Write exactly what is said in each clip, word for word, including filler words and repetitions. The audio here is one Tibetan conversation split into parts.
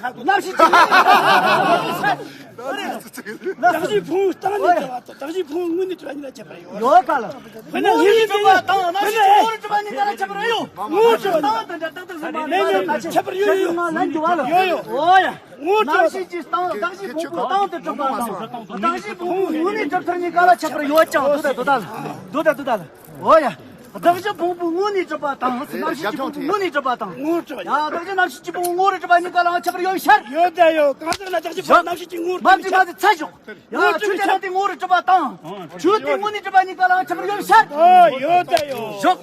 ད་ཧ་གོ། གནམ་གཤིས་ཅི། གནམ་གཤིས་ཕུང་བོ་སྟེང་ནས་གྲུབ་པ་དང་གནམ་གཤིས་ཕུང་བོ་དངོས་ནས་གྲུབ་པ་གཉིས་ལ་ཁྱད་པར་ཡོད། ཡོད་ག་ལ། དངོས་ནས་གྲུབ་པ་དང་གནམ་གཤིས་ཀྱི་ངོ་བོར་གྲུབ་པ་གཉིས་ཀ་ལ་ཁྱད་པར་ཡོད། ངོ་བོར་གྲུབ་པ་དང་དེ་འདྲ་ཏག་ཏག་ཟིན་པ་མེད་མེད། ཁྱད་པར་ཡོད་ཡོད། ཡོད་ཡོད། ངོ་བོར་གྲུབ་པ་དང་། གནམ་གཤིས་ཀྱི་སྟེང་གནམ་གཤིས་ཕུང་པོ་སྟེང་དུ་གྲུབ་པ་དང་གནམ་གཤིས་ཕུང་པོ་དངོས་ནས་གྲུབ་ཚུལ་གཉིས་ཀ་ལ་ཁྱད་པར་ཡོད་ཀྱང་། དུ་ད་དུ་ད་ལ། དུ་ད་དུ་ད་ལ། འོ་ཡ། གནམ་གཤིས་ཕུང་པོ་དངོས་ནས་གྲུབ་པ་དང་གནམ་གཤིས་ཀྱི་ཕུང་པོ་དངོས་ནས་གྲུབ་པ་དང་། ངོ་བོར་གྲུབ་པ། ཡ། གནམ་གཤིས་ཀྱི་ཕུང་པོ་ངོ་བོར་གྲུབ་པ་གཉིས་ཀ་ལའང་ཁྱད་པར་ཡོད་པའི་ཕྱིར། ཡོད་ད་ཡོད། གང་ཟག་ན་གནམ་གཤིས་ཕུང་པོ་གནམ་གཤིས་ཀྱི་ངོ་བོར། མ་གྲུབ་པའི་ཕྱིར། མ་གྲུབ་པའི་ཕྱིར། ཆུ་དེ་ནི་དེ་ངོ་བོར་གྲུབ་པ་དང་། ཆུ་དེ་དངོས་ནས་གྲུབ་པ་གཉིས་ཀ་ལའང་ཁྱད་པར་ཡོད་པའི་ཕྱིར། ཨོ་ཡོད་ད་ཡོད། ཞོག་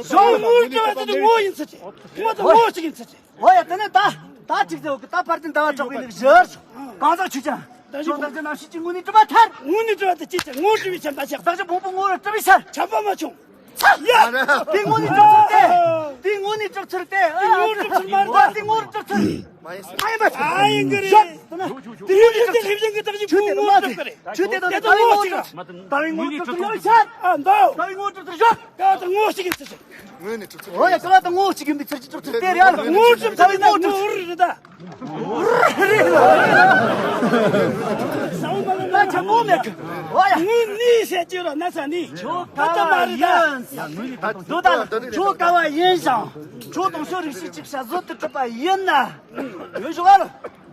ཞོག་ངོ་བོར་གྲུབ་པ་དེ་ངོ་བོ་ཡིན་ཚུལ་གྱི། ངོ་བོ་དེ་ངོ་བོ་ཞིག་ཡིན་ཚུལ་གྱི། འོ་ཡ། དེ་ནས་ད་ད་ཅིག་ཟེར་བ་གི་ད་ཕར་ཏེ་ཟླ་བ་གྲགས་པའི་ལུགས་བཞིར། གང་ཟག་ཆོས་ཅན། ད་ཁྱོད་བདག་ཅག་གནམ་གཤིས་ཀྱི་དངོས་གནས་གྲུབ་པ་ཐལ། དངོས་གནས་གྲུབ་པ་དེ་ཅི་ཆ་ངོ་བོ་གྲུབ་པའི་ཆ་ད་ཆ། བདག་ཅག་ཕུང་པོ་ངོ་བོར་གྲུབ་པའི་ཆ། ཆ་པ་མ་བྱུང་། ཚ། ཡ། དེ་དངོས་གནས་གྲུབ་ཚུལ་ཏེ། དེ་དངོས་གནས་གྲུབ་ཚུལ་ཏེ། དེ་ངོ་བོར་གྲུབ་ཚུལ་མ་རེད་ད། དེ་ངོ་བོར་གྲུབ་ཚུལ། མ་ཡིན་པ། ཨ་ཡིན་གི་རེད། དེ་ངོ་བོར་གྲུབ་ཚུལ། ཆོས་དེ་ངོ་བོར་གྲུབ་ཚུལ་ཡོད་ས། ད་བའི་ངོ་བོར་གྲུབ་ཚུལ་ཡོད་ས། ཨ་འདོ། ད་བའི་ངོ་བོར་གྲུབ་ཚུལ་ཡོད་ས། ད་བའི་ངོ་བོར་གྲུབ་ཚུལ་ཡོད། ད་ད་ངོ་བོ་ཞིག་ཡིན་ཚུལ་ཞིག། ངོས་ནས་གྲུབ་ཚུལ། འོ་ཡ། ཀ་བ་དང་ངོ་བོ་གཅིག་ཡིན་པའི་ཚུལ་གྱིས་གྲུབ་ཚུལ་དེ་རེད་ཨ། ངོ་བོ་གྲུབ་ཚུལ་དེ་ངོ་བོ་རེད་ད། ད་ཆ་ངོ་མེད་གི། འོ་ཡ། ངོས་ནས་བཤད་ཀྱི་རོ་ན་ས་ནས། ཁྱོད་ཀ་བ་ཡིན། དུ་ད་ཁྱོད་ཀ་བ་ཡིན་ཞིང་ཁྱོད་དང་ཕྱོགས་རིགས་ཤེས་གཅིག་བྱ་བཟོ་དུ་གྲུབ་པ་ཡིན་ན། ཡོད་ཞོག་ཨ་ལ།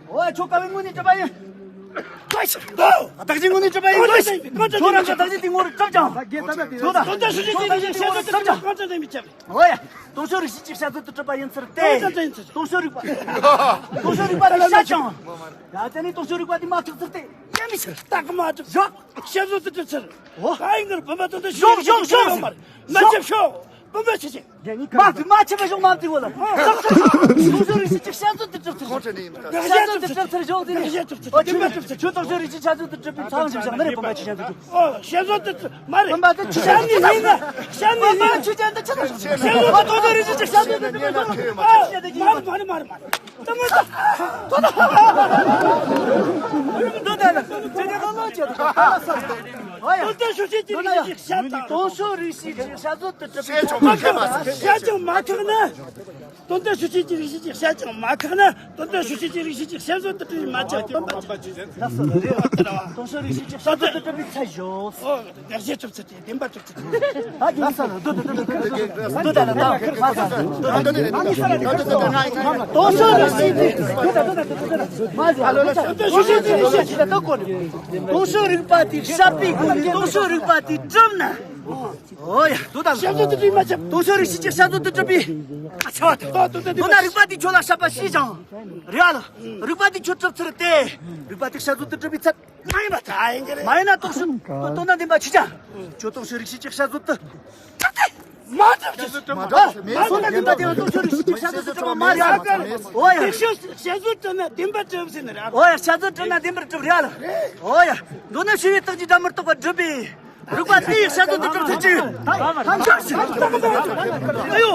འོ་ཡ། ཁྱོད་ཀ་བའི་ངོས་ནས་གྲུབ་པ་ཡིན། བདག་གཅིག་ངོས་ནས་གྲུབ་པ་ཡིན། ཁྱོད་རང་གི་བདག་གཅིག་དེ་ངོ་བོར་གྲུབ་ཀྱང་། དོ་ད་དོན་དག་ཤུགས་ཆེན་གྱི་རིགས་ཤེས་བཟོ་དུ་གྲུབ་ཀྱང་། དོན་དག་ཤུགས་ཆེན་གྱི་རིགས་ཤེས་བཟོ་དུ་གྲུབ་ཀྱང་། གང་ཙམ་ལྡན་མི་ཁྱབ། འོ་ཡ། སྟོང་ཕྱོགས་རིགས་ཤེས་ཀྱི་བྱ་བཟོ་དུ་གྲུབ་པ་ཡིན་ཚུལ་ཏེ། གང་ཙམ་ཡིན་ཚུལ། སྟོང་ཕྱོགས་རིག་པ། སྟོང་ཕྱོགས་རིག་པ་དེ་བཤད་ཀྱང་། ཡ། དེ་ནི་སྟོང་ཕྱོགས་རིག་པ་དེ་མ་ཐག་ཚུལ་ཏེ། ཡ་མི་ཤེས། རྟགས་མ་གྲུབ། ཞོག་བྱ་བཟོ་དུ་གྲུབ་ཚུལ། འོ། ཨ་ཡིན་གར་བུམ་པ་དོན་དག་ཤུགས་ཆེན་གྱི་རིགས་ཤེས་བཟོ་དུ་གྲུབ་པ་མ་ཁྱབ་ཤོག་བུམ་པ་ཆེ་ཆེ། མ་མ་ཆེ་བ་ཤོག་མ་བཏུལ་བ་ལ། སྟོང་ཕྱོགས་རིགས་ཤེས་ཀྱི་བྱ་བཟོ་དུ་གྲུབ་ཚུལ། བྱ་བཟོ་དུ་གྲུབ་ཚུལ་ཞོག་དེ་ནི། ཨོ་ཆུ་མ་གྲུབ་ཚུལ། ཆུ་སྟོང་ཕྱོགས་རིགས་ཤེས་བྱ་བཟོ་དུ་གྲུབ་པའི་ཚང་ཞིག་བཞག་ནི་རེད། བུམ་པ་ཆེ་ཆེན་དུ་གྲུབ། ཨོ་བྱ་བཟོ་དུ་གྲུབ་མ་རེད། བུམ་པ་དེ་ཆུ་ཆེན་དུ་ཡིན་ན། བྱ་ནི་ཡིན་ན། བུམ་པ་ཆུ་ཆེན་དུ་ཆུ་དང་ཞོག་བྱ་བཟོ་དུ་གྲུབ་ཚུལ། ཨོ་སྟོང་ཕྱོགས་རིགས་ཤེས་ཀྱི་བྱ་བཟོ་དུ་གྲུབ་པའི་ཚང་། ཨོ་མ་རེད་མ་རེད་མ་རེད། ད་མ་ད། ད་ད། འདི་ད་ལ་ཇེ་ཇེ་ལོ་ལོ་ཇེ་ད་ལ་ས། ཨོ་ཡ། དོན་དག་ཤུགས་ཆེན་གྱི་རིགས་ཤེས་ཀྱི་བྱ་དང་། སྟོང་ཕྱོགས་རིགས་ཤེས་ཀྱི་བྱ་བཟོ་དུ་གྲུབ་པའི་ཚང་། བྱ་ཅང་མ་ཁེགས་ན། དོན་དག་ཤུགས་ཆེན་གྱི་རིགས་ཤེས་ཀྱི་བྱ་ཅང་མ་ཁེགས་ན། དོན་དག་ཤུགས་ཆེན་གྱི་རིགས་ཤེས་ཀྱི་བྱ་བཟོ་དུ་གྲུབ་པའི་མ་ཁྱབ་བུམ་པ་ཅི། སྟོང་ཕྱོགས་རིགས་ཤེས་ཀྱི་བྱ་བཟོ་དུ་གྲུབ་པའི་ཚ་ཞོག་ཨོ། དགག་བྱའི་གྲུབ་ཚུལ་དེ་བདེན་པ་གྲུབ་ཚུལ་དེ། ད་ཡིན་ས་ལ་འདུག་འདུག་འདུག་འདུག་ད་ལ་ད་མ་ས་འདུག་འདུག་འདུག་སྟོང་ཕྱོགས་རིགས་ཤེས་དེ་འདུག་ད་འདུག་ད་འདུག་འདུག་མ་ཟེར་སྟོང་ཕྱོགས་རིགས་ཤེས་ཅི་ད་ལྟ་གོ་ནས། སྟོང་ཕྱོགས་རིག་པ་དེ་བཤད་པའི་སྒོ་ནས་སྟོང་ཕྱོགས་རིག་པ་དེ་གྲུབ་ན། ཨོ་ཡ། འདུག་ད་ལ་བྱ་བཟོ་དུ་གྲུབ་མ་ཁྱབ། སྟོང་ཕྱོགས་རིགས་ཤེས་ཀྱི་བྱ་བཟོ་དུ་གྲུབ་པའི་ཨ་ཆ་བ་དེ། ད་འདུག་ད་འདུག་ད་ན་རིག་པ་དེ་ཁྱོད་ལ་བཤད་པ་ཤེས་ཀྱང་། རེད་ཨ་ལ། རིག་པ་དེ་ཁྱོད་གྲུབ་ཚུལ་ཏེ། རིག་པ་དེ་བྱ་བཟོ་དུ་གྲུབ་པའི་ཚད། མ་ཡིན་པ་ད་ཡིན་གྱི་རེད། མ་ཡིན་ན་སྟོང་ཕྱོགས་དོན་དག་བདེན་པ་ཆོས་ཅན། ཁྱོད་སྟོང་ཕྱོགས་རིགས་ཤེས་ཀྱི་བྱ་བཟོ་དུ་གྲུབ་སྟེ། མ་གྲུབ་ཀྱི། མ་གྲུབ། མ་གྲུབ་ན་བདེན་པ་དེ་ཡང་སྟོབས་ཤོར་རེ་ཞིག་གི་བཤད་ཚུལ་དེ་གྲུབ་པ་མ་རེད། ཨོ་ཡ། དེ་ཤོད་བཤད་ཚུལ་གྲུབ་ན་བདེན་པ་གྲུབ་ཟིན་ནི་རེད། ཨོ་ཡ། བཤད་ཚུལ་གྲུབ་ན་བདེན་པར་གྲུབ་རེད་ལ། ཨོ་ཡ། མདོར་ན་ཞི་བའི་རྟགས་ཀྱིས་དགྲ་མི་རྟོགས་པ་སྒྲུབ་པའི་རིགས་པ་དེ་ཡི་བཤད་ཚུལ་དེ་གྲུབ་ཚུལ་གྱི། ཨ་ཡོ།